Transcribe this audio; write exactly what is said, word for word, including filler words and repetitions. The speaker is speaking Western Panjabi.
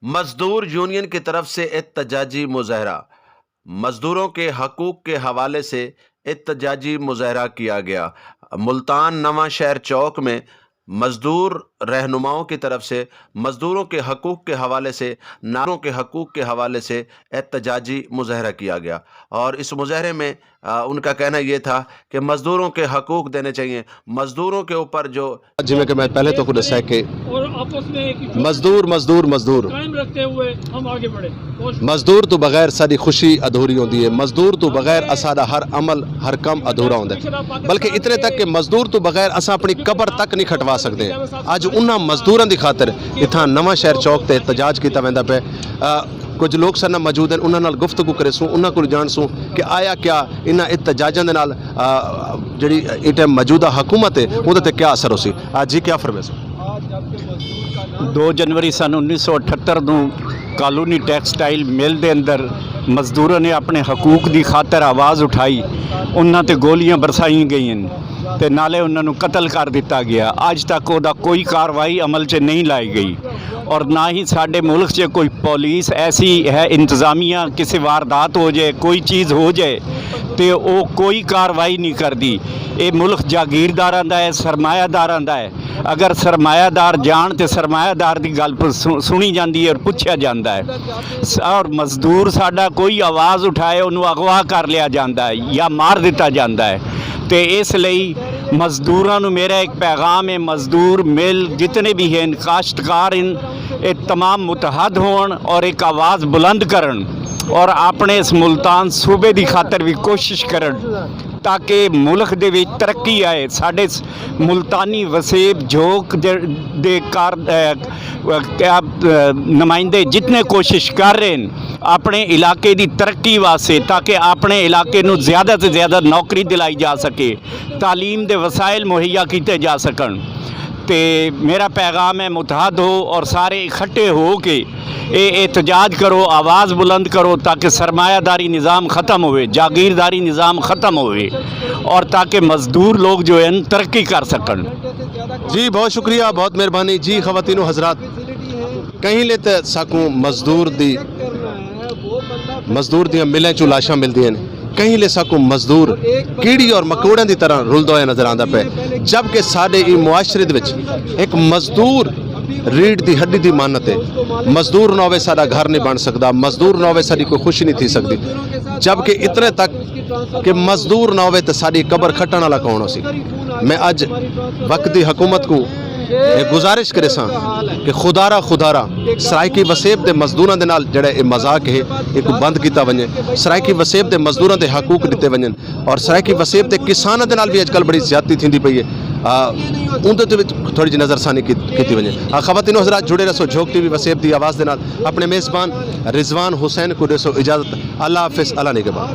مزدور یونین کی طرف سے احتجاجی مظاہرہ، مزدوروں کے حقوق کے حوالے سے احتجاجی مظاہرہ کیا گیا۔ ملتان نواں شہر چوک میں مزدور رہنماؤں کی طرف سے مزدوروں کے حقوق کے حوالے سے ناروں کے حقوق کے حوالے سے احتجاجی مظاہرہ کیا گیا، اور اس مظاہرے میں آ، ان کا کہنا یہ تھا کہ مزدوروں کے حقوق دینے چاہیے، مزدوروں کے اوپر جو جی میں کہ میں پہلے تو خود دسیا کہ اور آپس میں ایک مزدور، مزدور، مزدور۔ قائم رکھتے ہوئے ہم آگے بڑھے۔ بہت شکریہ۔ مزدور تو بغیر ساری خوشی ادھوری ہوندی ہے، مزدور تو بغیر اساڈا ہر عمل، ہر کم ادھورا ہوندا ہے، بلکہ اتنے تک کہ مزدور تو بغیر اساں اپنی قبر تک نہیں کھٹوا سکدے۔ اج انہاں مزدوراں دی خاطر اتھاں نواں شہر چوک تے احتجاج کیتا ویندا پے۔ آ، کچھ لوگ سارے نال موجود ہیں، انہاں نال گفتگو کرے سوں، انہاں کول جان سوں کہ آیا کیا انہاں احتجاجاں دے نال، آ، جڑی اس ٹائم موجودہ حکومت ہے، اون دے تے کیا اثر ہو سی؟ آ، جی، کیا فرمے سو؟ دو جنوری سن انیس سو اٹھتر نوں کالونی ٹیکسٹائل مل دے اندر مزدوراں نے اپنے حقوق دی خاطر آواز اٹھائی، انہاں تے گولیاں برسائیں گئیاں تے نالے انہاں نوں قتل کر دتا گیا۔ اج تک او دا کوئی کاروائی عمل چ نہیں لائی گئی، اور نہ ہی ساڈے ملک چ کوئی پولیس ایسی ہے، انتظامیہ کسی واردات ہو جائے، کوئی چیز ہو جائے، تے او کوئی کاروائی نہیں کردی۔ اے ملک جاگیرداراں دا ہے، سرمایہ داراں دا ہے۔ اگر سرمایہ دار جان تے سرمایہ دار دی گل پ-، سن-، سنی جاندی ہے اور پچھیا جاندا ہے۔ س-، اور مزدور ساڈا کوئی آواز اٹھائے، انہوں اغوا کر لیا جاندا ہے یا مار دتا جاندا ہے۔ تے اس لئی مزدوراں نوں میرا ایک پیغام ہے، مزدور مل جتنے بھی ہیں، کاشتکار ہیں، یہ تمام متحد ہون اور ایک آواز بلند کرن اور اپنے اس ملتان صوبے دی خاطر بھی کوشش کرن، تاکہ ملک دے وچ ترقی آئے۔ ساڈے س-، ملتانی وسیب جھوک دے، دے کار-، اے، کیا، اے، نمائندے جتنے کوشش کر رہے ہیں اپنے علاقے دی ترقی واسطے، تاکہ اپنے علاقے نوں زیادہ سے زیادہ نوکری دلائی جا سکے، تعلیم دے وسائل مہیا کیتے جا سکن۔ تے میرا پیغام ہے، متحد ہو اور سارے اکٹھے ہو کے اے احتجاج کرو، آواز بلند کرو، تاکہ سرمایہ داری نظام ختم ہوئے، جاگیرداری نظام ختم ہوئے، اور تاکہ مزدور لوگ جو ہیں ترقی کر سکن۔ جی، بہت شکریہ، بہت مہربانی۔ جی، خواتین و حضرات، کہیں لے تے ساکوں مزدور دی، مزدور دیاں ملیں چوں لاشاں ملدیاں نے، کہیں لے ساکوں مزدور کیڑی اور مکوڑیاں دی طرح رلدا ہویا نظر آندا پے، جبکہ ساڈے ای معاشرے دے وچ ایک مزدور ریڑھ دی ہڈی دی مانت ہے۔ مزدور نہ ہوے ساڈا گھر نہیں بن سکدا، مزدور نہ ہوے ساڈی کوئی خوشی نہیں تھی سکدی، جبکہ اتنے تک کہ مزدور نہ ہوے تے ساڈی قبر کھٹن والا کون ہو سی؟ میں اج وقت دی حکومت کو یہ گزارش کرے ساں کہ خدارا خدارا سرائیکی وسیب دے مزدوراں دے نال جڑا یہ مذاق ہے، یہ کو بند کیتا ونجے، سرائیکی وسیب دے مزدوراں دے حقوق دتے ونجن، اور سرائیکی وسیب دے کساناں دے نال بھی اج کل بڑی زیادتی تھیندی پئی ہے۔ آ، اون دے وچ تھوڑی جی نظر ثانی کی-، کیتی ونجے۔ آ، خواتین و حضرات، جڑے رہسو جھوک ٹی وی وسیب دی آواز دے نال۔ اپنے میزبان رضوان حسین کو دسو اجازت۔ اللہ حافظ، اللہ نگہبان۔